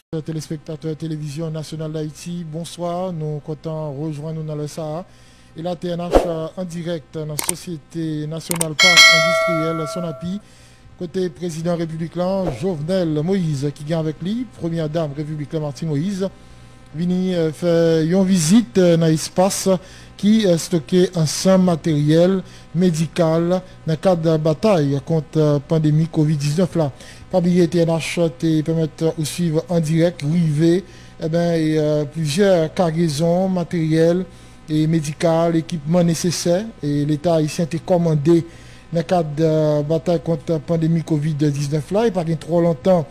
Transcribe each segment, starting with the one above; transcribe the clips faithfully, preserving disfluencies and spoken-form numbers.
Telespektatè Televizyon Nasyonal Dayiti, bonswa. Nou kontan rejwenn nou nan lè sa a. E la, T N H an dirèk nan Sosyete Nasyonal Pak Endistriyèl, Sonapi, kote prezidan repiblik lan, Jovenel Moïse, ki gen avèk li premyè dam repiblik lan, Martine Moïse, vini, eh, fè yon vizit, eh, nan espas ki, eh, stoke ansanm materyèl medikal nan kad batay kont, eh, pandemi kovid diznèf la. Pa bliye, T N H te pèmèt ou swiv an dirèk rive, eh ben, e, eh, plizyè kagezon materyèl e medikal, ekipman nesesè, e Leta ayisyen te kòmande nan kad, eh, batay kont pandemi kovid diznèf la. E pa gen twò lontan,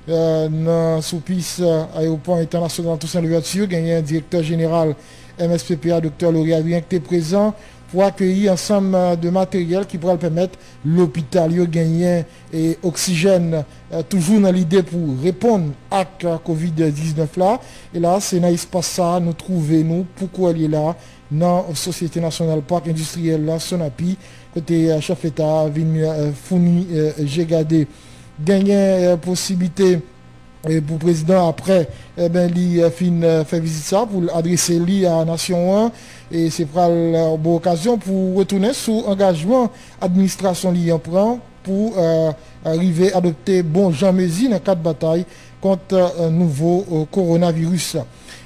eh, nan sou pis, eh, ayewopò entènasyonal Toussaint Louverture, genyen direktè jeneral M S P P a, Doktè Laury Adrien, ki te prezan pou akeyi ansanm, eh, de materyèl ki pral pèmèt lopital yo genyen, e, oksijèn, eh, toujou nan lide pou reponn ak, eh, kovid diznèf la. E la, se nan espas sa a nou twouve nou pou kounye a la, nan Sosyete Nasyonal Pak Endistriyèl la, Sonapi, kote, eh, chèf Leta a vin, eh, founi, eh, je gade. Genyen, eh, posiblite, eh, pou prezidan, apre, eh ben, li, eh, fin, eh, fè vizit sa, pou l adrese li a nasyon an. E se pral, eh, bon okazyon pou retounen sou angajman administrasyon li an pran pou, eh, rive adopte bon jan mezi nan kad batay kont, eh, nouvo, eh, kowonaviris.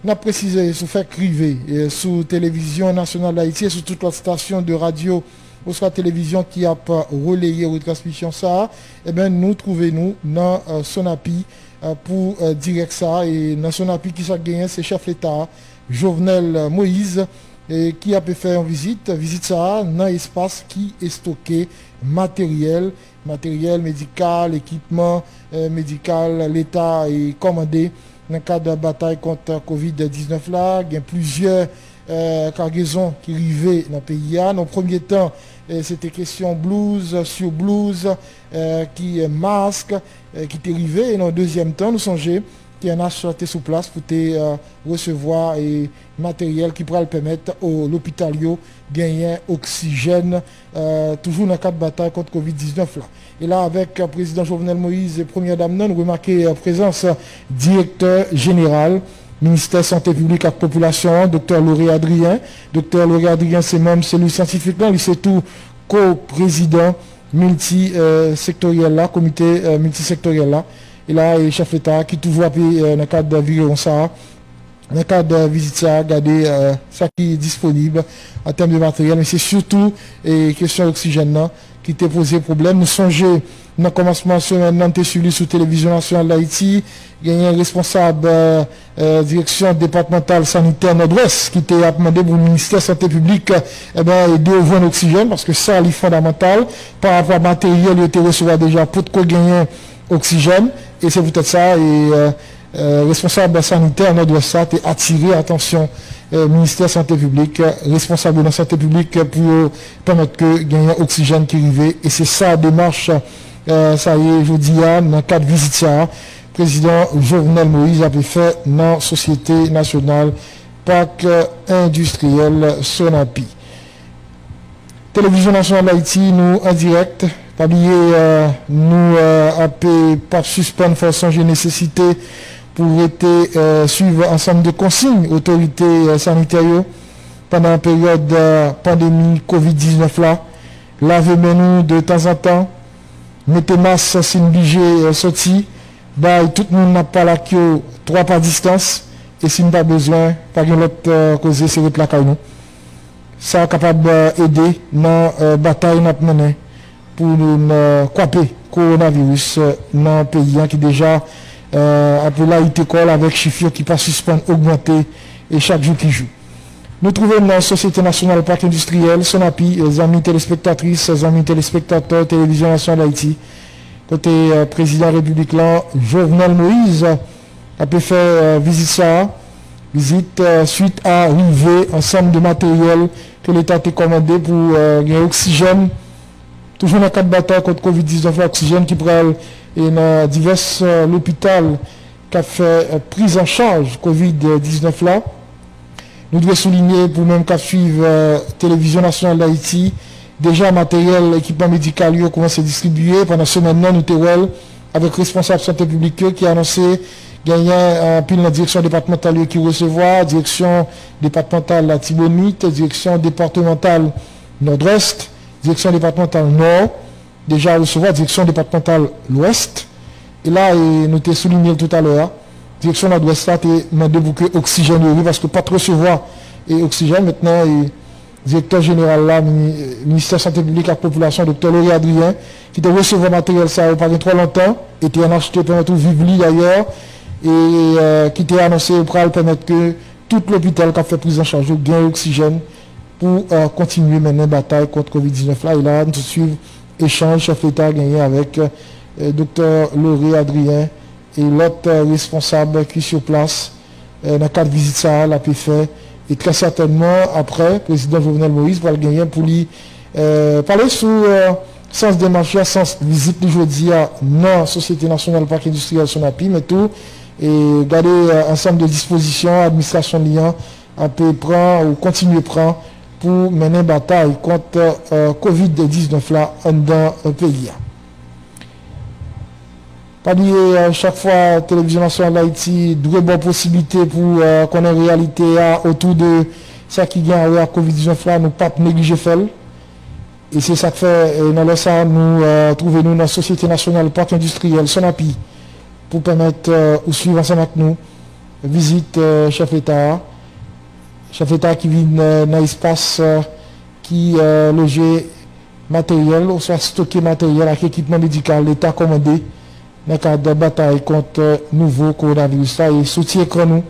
N ap presize sou fèk rive, eh, sou Televizyon Nasyonal Dayiti e sou tout lòt estasyon de radyo oswa televizyon ki ap, eh, releye retransmisyon sa a, e ben, nou twouve nou nan, eh, Sonapi, eh, pou, eh, dirèk sa a. E nan Sonapi, kisa k genyen? Se chèf Leta a, Jovenel Moïse, eh, ki ap fè yon vizit. Vizit sa a nan espas ki estoke materyèl, materyèl medikal, ekipman, eh, medikal Leta, eh, kòmande nan kad batay kont kovid diznèf la. Gen plizyè, eh, kagezon ki rive nan peyi a. Nan premye tan, eh, se te kesyon blouz, siblouz, eh, ki, eh, mask, eh, ki te rive. E nan dezyèm tan, nou sonje T N H te sou plas pou te, eh, resevwa, eh, materyèl ki pral pèmèt, o, lopital yo genyen oksijèn, eh, toujou nan kad batay kont kovid diznèf la. E la, avèk, eh, prezidan Jovenel Moïse e premyè dam nan, nou remake, eh, prezans, eh, direktè jeneral Ministè Sante Piblik ak Popilasyon an, Doktè Laury Adrien. Doktè Laury Adrien se manm selil syantifik lan, li se tou ko-prezidan milti, eh, sektoryèl la, komite, eh, miltisektoryèl la. E la, e chèf Leta a ki toujou ap, eh, nan kad viwon sa a, nan kad, eh, vizit sa a, gade, eh, sa ki disponib an tèm de materyèl, men se sitou, eh, kesyon oksijèn nan ki te poze pwoblèm. Nou sonje, nan kòmansman semèn nan, nou te swiv li sou Televizyon Nasyonal Dayiti, genyen responsab, eh, eh, direksyon depatmantal sanitè Nòdwès ki te ap mande pou ministè sante piblik, eh ben, ede yo jwenn oksijèn, paske sa li fondamantal pa rapò a materyèl yo te resevwa deja, potko genyen oksijèn. E se poutèt sa, e, eh, eh, responsab sanitè Nòdwès la te atire atansyon, eh, ministè sante piblik, eh, responsab yo nan sante piblik, eh, pou yo pèmèt ke genyen oksijèn ki rive. E se sa demach, eh, sa ye jodi a, nan kad vizit sa a, prezidan Jovenel Moïse ap fè nan Sosyete Nasyonal Pak, eh, Endistriyèl Sonapi. Televizyon Nasyonal Dayiti, nou an dirèk. Pa bliye, eh, nou, eh, ap, eh, p ap sispann fè w sonje nesesite pou rete, eh, swiv ansanm de konsiy otorite, eh, sanitè yo pandan peryòd, eh, pandemi kovid diznèf la. Lave men nou de tanzantan, mete mas si n blije, eh, soti, bay tout moun n ap pale ak yo twa pa distans, e si n pa bezwen, pa gen lòt, eh, koze, se ret lakay nou. Sa kapab, eh, ede nan, eh, batay n ap mennen pou nou, eh, kwape kowonaviris, eh, nan peyi a ki deja, eh, ap layite kò l avèk chif yo ki pa sispann ogmante, e chak jou ki jou. Nou twouve n nan Sosyete Nasyonal Pak Endistriyèl, Sonapi, eh, zanmi telespektatris, zanmi telespektatè Televizyon Nasyonal Dayiti, kote, eh, prezidan repiblik lan, Jovenel Moïse, ap fè, eh, vizit sa a. Vizit, eh, swit a rive ansanm de materyèl ke Leta te kòmande pou, eh, gen oksijèn. Toujou nan kad batay kont kovid diznèf la, oksijèn ki pral, eh, nan divès, eh, lopital k ap fè, eh, priz an chaj kovid diznèf la. Nou dwe soulinye pou moun k ap swiv, eh, Televizyon Nasyonal Dayiti, deja materyèl, ekipman medikal yo kòmanse distribiye. Pandan semèn nan, nou te wè l avèk responsab sante piblik yo ki anonse Genyen anpil nan direksyon depatmantal yo ki resevwa, direksyon depatmantal Latibonit, direksyon depatmantal Nòdwès, direksyon depatmantal Nò, deja resevwa direksyon depatmantal Lwès. E la, e, nou te soulinye l toutalè a, direksyon Nòdwès la te mande pou ke oksijèn yo rive, paske pa t resevwa, e, oksijèn. Mentnan, e, direktè jeneral la, mini-, ministè sante piblik ak popilasyon, doktè Laury Adrien, ki te resevwa materyèl sa yo pa gen twò lontan, e te ann achte pèmèt ou viv li dayè, e, e, ki te anonse yo pral pèmèt ke tout lopital k ap fè priz an chaj yo gen oksijèn pou, e, kontinye mennen batay kont kovid diznèf la. E la, nou te swiv echanj chèf leta genyen avèk, e, doktè Laury Adrien e lòt, e, responsab ki sou plas, e, nan kad vizit sa a l ape fè. E trè sètènman, aprè, prezidan Jovenel Moïse pral genyen pou li, e, pale sou, e, sans demach la, sans vizit li jodi a nan Sosyete Nasyonal Pak Endistriyèl Sonapi, men tou, e, gade, e, ansanm de dispozisyon administrasyon li an ape pran ou kontinye pran pou mennen batay kont, e, kovid diznèf la anndan, e, peyi a. Pa bliye, e, chak fwa Televizyon Nasyonal Dayiti dwe ba w posiblite pou, e, konnen reyalite a otou de sa ki gen a wè ak kovid diznèf la, nou p ap neglije fè l. E se sa k fè, e, nan lè sa a, nou, e, twouve nou nan Sosyete Nasyonal Pak Endistriyèl, Sonapi, pou pèmèt, e, ou swiv ansanm ak nou vizit, e, chèf leta a. Chèf leta ki vin, e, nan espas, e, ki, e, loje materyèl, oswa stoke materyèl ak ekipman medikal leta kòmande nan kad batay kont, e, nouvo kowonaviris la. E sou ti ekran nou,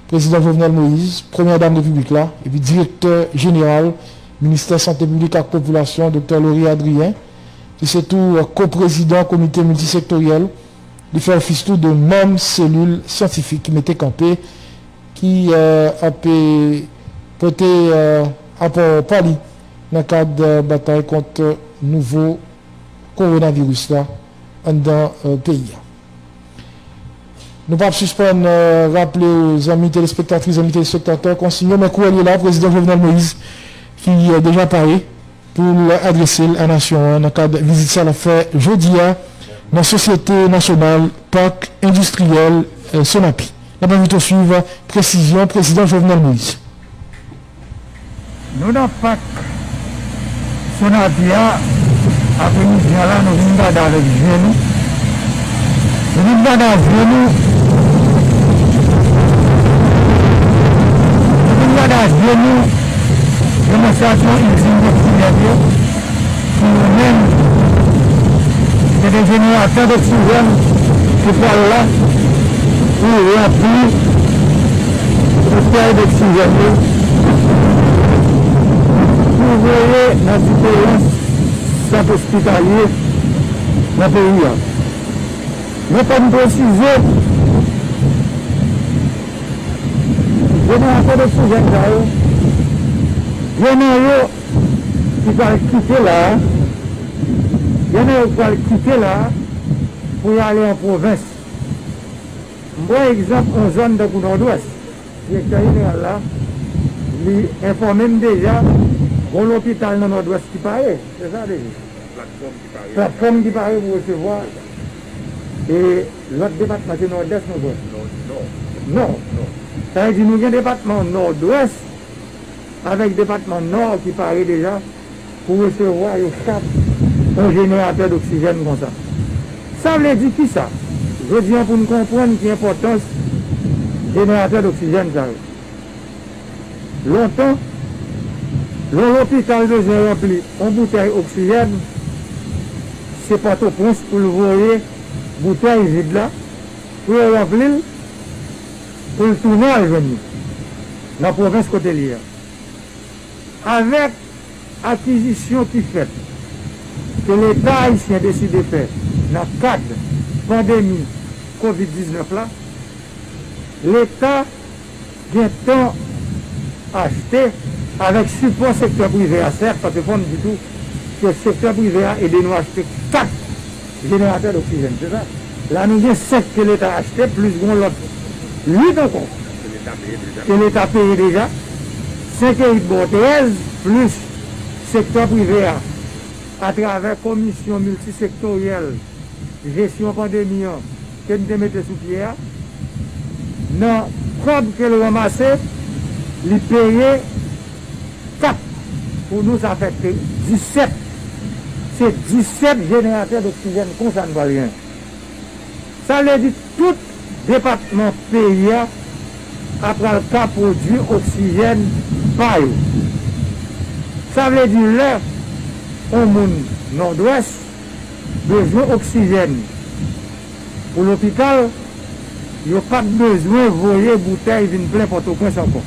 prezidan Jovenel Moïse, premyè dam repiblik la, epi direktè jeneral ministè sante piblik ak popilasyon, doktè Laury Adrien, ki se tou, e, ko-prezidan komite miltisektoryèl, li fè ofis tou de manm selil syantifik ki mete kanpe, ki, e, ap, e, pote, e, apò pa li nan kad, e, batay kont, e, nouvo kowonaviris la anndan, e, peyi a. Nou p ap sispann, e, raple w, zanmi telespektatris, zanmi telespektatè, konsiy yo, men kourye l ye la, prezidan Jovenel Moïse, ki, e, deja pare pou l adrese l a nasyon an nan kad vizit sa l ap fè jodi a nan Sosyete Nasyonal Pak Endistriyèl, e, Sonapi. N ap envite w swiv presizyon prezidan Jovenel Moïse. Nou nan pak Sonapi a, apremidi a la, nou vin gade avèk je nou. Nou vin gade ak je nou. Nou vin gade ak je nou demonstrasyon izin oksijèn yo. Pou nou menm, se de jeneratè doksijèn ki pral la pou ranpli boutèy doksijèn yo pou voye nan diferan sant ospitalye nan peyi a. Men fò n presize, jeneratè doksijèn sa yo, gen nan yo ki pral kite la a, gen nan yo ki pral kite la a pou y ale an pwovens. M pran egzanp yon zòn tankou Nòdwès. Direktè jeneral la, li enfòme m deja, gon lopital nan Nòdwès ki pare. Se sa deja. Platfòm ki pare pou resevwa. E lòt depatman, se Nòdès nou kwè? Non. Sa vle di nou gen depatman Nòdwès avèk depatman Nò ki pare deja pou resevwa yo chak yon jeneratè doksijèn konsa. Sa vle di kisa? Jodi a, pou n konprann ki enpòtans jeneratè doksijèn sa yo. Lontan, lè yon lopital bezwen ranpli yon boutèy oksijèn, se Pòtoprens pou l voye boutèy vid la, pou yo ranpli l, pou l tounen al jwenn nou nan pwovens kote l ye a. Avèk akizisyon ki fèt, ke Leta ayisyen deside fè nan kad pandemi kovid diznèf la, Leta gentan achte avèk sipò sektè prive a, sèt, paske fò n di tou ke sektè prive a ede nou achte kat jeneratè doksijèn, se sa. La nou gen senk ke Leta achte, plis gon lòt uit ankò ke Leta peye deja. Senk e uit ba w trèz, plis sektè prive a, atravè komisyon miltisektoryèl jesyon pandemi an ke n te mete sou pye a, Nan kòb ke l ranmase, li peye kat. Pou nou, sa fè ke disèt. Se disèt jeneratè doksijèn konsa n pral gen. Sa vle di tout depatman peyi a ap pral ka pwodui oksijèn pa yo. Sa vle di lè yon moun Nòdwès bezwen oksijèn pou lopital, yo p ap bezwen voye boutèy vin plen Pòtoprens ankò.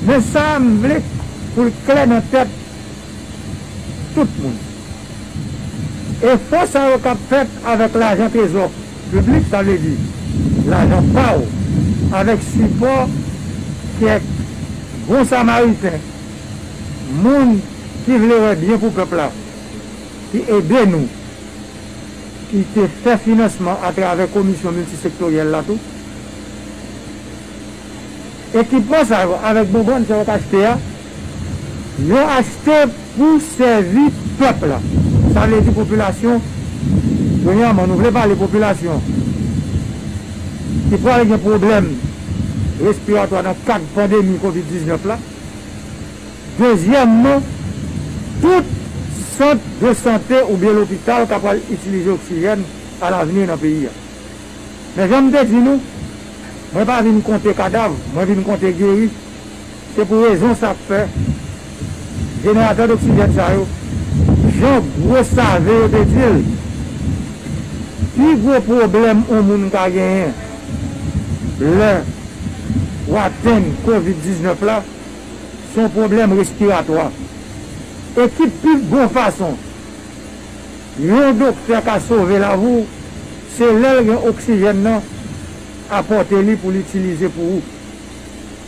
Men sa a, m vle pou l klè nan tèt tout moun. Efò sa yo k ap fèt avèk lajan trezò piblik, sa vle di lajan pa w, avèk sipò kèk bon samariten, moun ki vle wè byen pou pèp la, ki ede nou, ki te fè finansman atravè komisyon miltisektoryèl la tou. Ekipman sa yo, avèk bonbòn sa yo k achte a, yo achte pou sèvi pèp la. Sa vle di popilasyon, premyèman, nou vle pale popilasyon ki pral gen pwoblèm respiratwa nan kad pandemi kovid diznèf la. Dezyèmman, tout sant de sante oubyen lopital k ap pral itilize oksijèn alavni nan peyi a. Men jan m te di nou, mwen pa vin konte kadav, mwen vin konte geri. Se pou rezon sa k fè jeneratè doksijèn sa yo, jan gwo save yo te di l, pi gwo pwoblèm yon moun ka genyen lè w atenn kovid diznèf la, se yon pwoblèm respiratwa. E ki pi bon fason yon doktè ka sove lavi w, se lè l gen oksijèn nan apòte li pou l itilize pou ou.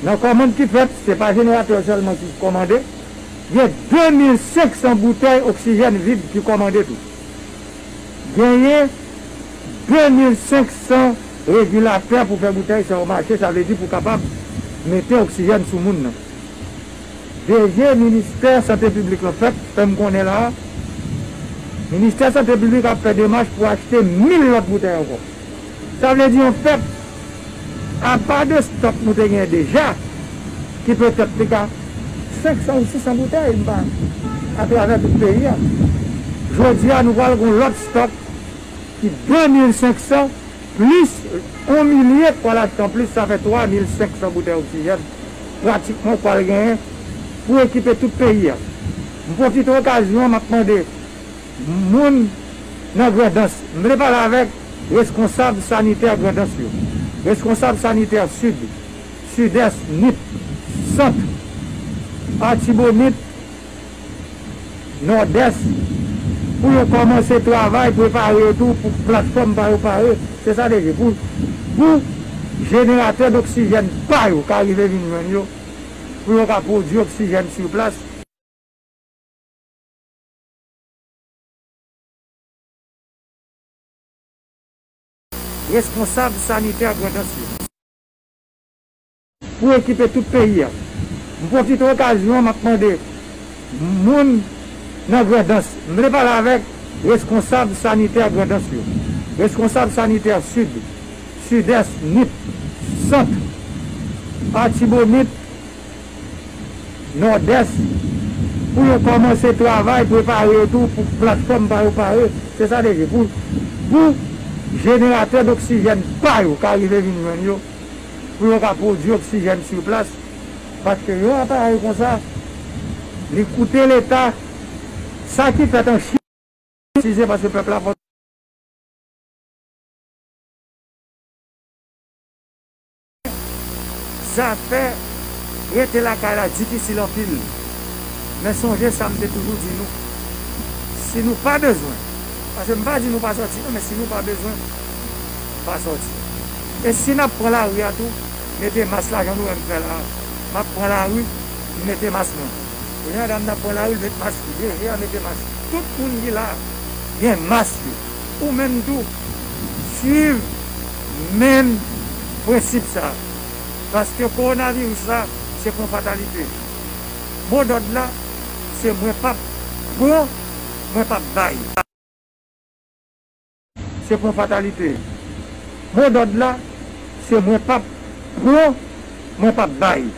Nan kòmand ki fèt, se pa jeneratè sèlman ki kòmande, gen de mil senk san boutèy oksijèn vid ki kòmande tou. Genyen de mil senk san regilatè pou fè boutèy sa yo mache, sa vle di pou kapab mete oksijèn sou moun nan. D G ministè sante piblik lan fèk fè m konnen la a, ministè sante piblik ap fè demach pou achte mil lòt boutèy ankò. Sa vle di, anfèt, apa de stòk nou te genyen deja, ki petèt te ka senk san ou sis san boutèy, m pa, atravè tout peyi a. Jodi a, nou pral gen yon lòt stòk ki de mil senk san, plis yon milye k pral achte anplis, sa fè twa mil senk san boutèy oksijèn, pratikman, w pral genyen pou ekipe tout peyi a. M pwofite okazyon an, m ap mande moun nan Grandans, m vle pale avèk reskonsab sanitè Grandans yo, reskonsab sanitè Sid, Sidès, Nip, Sant, Atibonit, Nòdès, pou yo kòmanse travay, prepare yo tou pou platfòm pa yo pare. Se sa deje pou, pou jeneratè doksijèn pa yo ka rive vin jwenn yo, pou yo ka pwodui oksijèn sou plas. Reskonsab sanitè Grandans yo pou ekipe tout peyi a. M pwofite okazyon an, m ap mande moun nan Grandans, m vle pale avèk reskonsab sanitè Grandans yo, reskonsab sanitè Sid, Sidès, Nip, Sant, Atibonit, Nòdès, pou yo kòmanse travay, prepare yo tou pou platfòm pa yo pare. Se sa deje pou, pou jeneratè doksijèn pa yo ka rive vin jwenn yo, pou yo ka pwodui oksijèn sou plas, paske yon aparèy konsa, li koute Leta, sa ki fèt an Chin, size paske pèp la fò. Zafè rete lakay la difisil anpil. Men sonje sa m te toujou di nou. Si nou pa bezwen, paske m pa di nou pa sòti, non, men si nou pa bezwen, pa sòti. E si n ap pran lari a tou, mete mas la jan nou wè m fè la a. M ap pran lari, m mete mas mwen. Kounye a, dam nan pran lari, l met mas li. Deje a mete mas. Tout moun ki la, gen mas yo. Ou menm tou, swiv menm prensip sa a. Paske kowonaviris la, se pa yon fatalite. Modòd la, se mwen p ap pran, mwen p ap bay. Se pa yon fatalite. Modòd la, Ke mwen p ap pran, mwen p ap bay.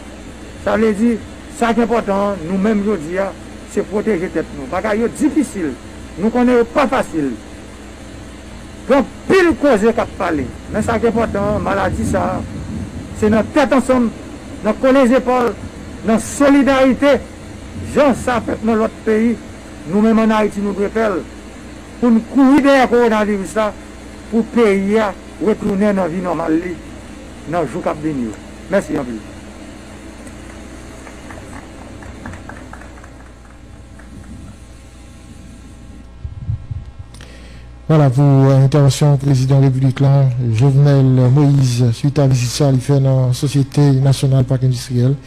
Sa vle di, sa k enpòtan an, nou menm jodi a, se pwoteje tèt nou. Bagay yo difisil. Nou konnen yo pa fasil. Gen anpil koze k ap pale. Men sa k enpòtan an, maladi sa a, se nan tèt ansanm, nan kole zepòl, nan solidarite, jan sa fèt nan lòt peyi, nou menm ann Ayiti, nou dwe fè l. Pou n kouri dèyè kowonaviris la, pou peyi a retounen nan vi nòmal li nan jou k ap vini yo. Mèsi anpil. Vwala pou, euh, entèvansyon prezidan repiblik la, Jovenel Moïse, swit a vizit sa li fè nan Sosyete Nasyonal Pak Endistriyèl.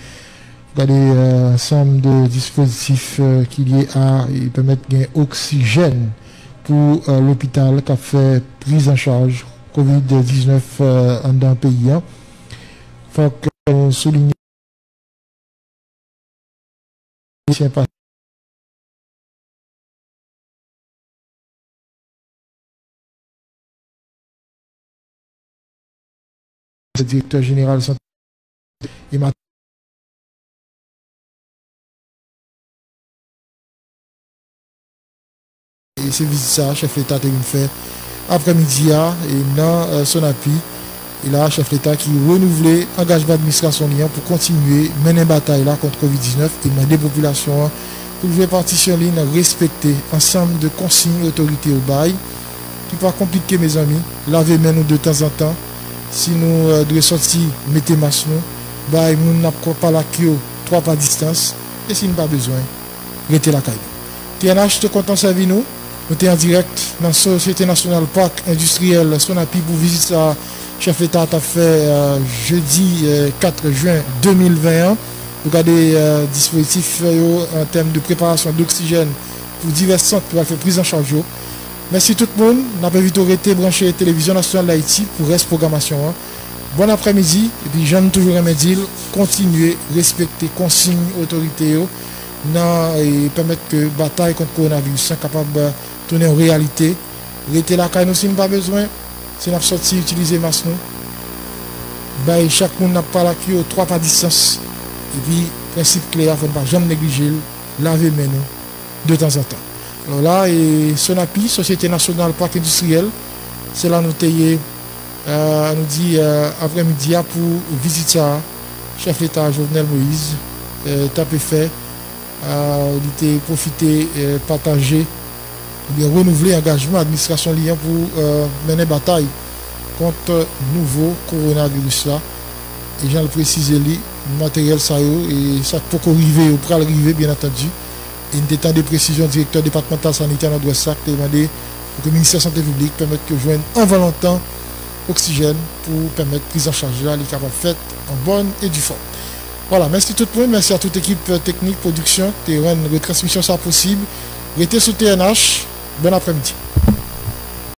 Gade, euh, ansanm de dispozitif, euh, ki lye a, e pèmèt gen oksijèn pou, euh, lopital k ap fè priz an chaj kovid diznèf, euh, anndan peyi a. Fòk, euh, nou soulinye, direktè jeneral sante e mat-, e se vizit sa a chèf leta te vin fè aprèmidi a, e nan, euh, Sonapi. E la, chèf leta ki renouvle angajman administrasyon li an pou kontinye mennen batay la kont kovid diznèf e mande popilasyon an pou l jwe patisyon li nan respekte ansanm de konsiy otorite yo bay, ki pa konplike, mezanmi. Lave men nou de tanzantan. Si nou, euh, dwe sòti, mete mas nou, bay moun n ap pale ak yo twa pa distans, e si n pa bezwen, rete lakay nou. T N H te kontan sèvi nou. Nou te an dirèk nan Sosyete Nasyonal Pak Endistriyèl, Sonapi, pou vizit sa chèf leta t ap fè, euh, jedi, euh, kat jen de mil ven an. Nou gade, euh, dispozitif yo an tèm de preparasyon doksijèn pou divès sant ki pral fè priz an chaj yo. Mèsi tout moun. N ap envite w rete branche Televizyon Nasyonal d Ayiti pou rès pwogramasyon an. Bon aprèmidi, epi jan n toujou renmen di l, kontinye respekte konsiy otorite yo nan, e, pèmèt ke batay kont kowonaviris lan kapab, e, tounen yon reyalite. Rete lakay nou si n pa bezwen, si n ap sòti, itilize mas nou. Bay chak moun n ap pale ak yo twa pa distans. Epi, prensip kle a, fò n pa janm neglije l, lave men nou de tanzantan. Alò la, e, Sonapi, Sosyete Nasyonal Pak Endistriyèl, se la nou te ye, e, nou di, e, aprèmidi a pou vizit sa a, chèf leta Jovenel Moïse, e, t ape fè, e, li te pwofite, e, pataje oubyen renouvle angajman administrasyon li an pou, e, mennen batay kont nouvo kowonaviris la. E jan l presize li, materyèl sa yo, e sa k poko rive yo pral rive, byen antandi. E n te tande presizyon direktè depatmantal sanitè Nòdwès la, ki te mande pou ke Ministè Sante Piblik pèmèt ke jwenn anvan lontan oksijèn pou pèmèt priz an chaj la li kapab fèt an bòn e di fòm. Vwala, mèsi tout moun, mèsi a tout ekip, e, teknik, pwodiksyon, ki te rann retransmisyon sa posib. Rete sou T N H, bon aprèmidi.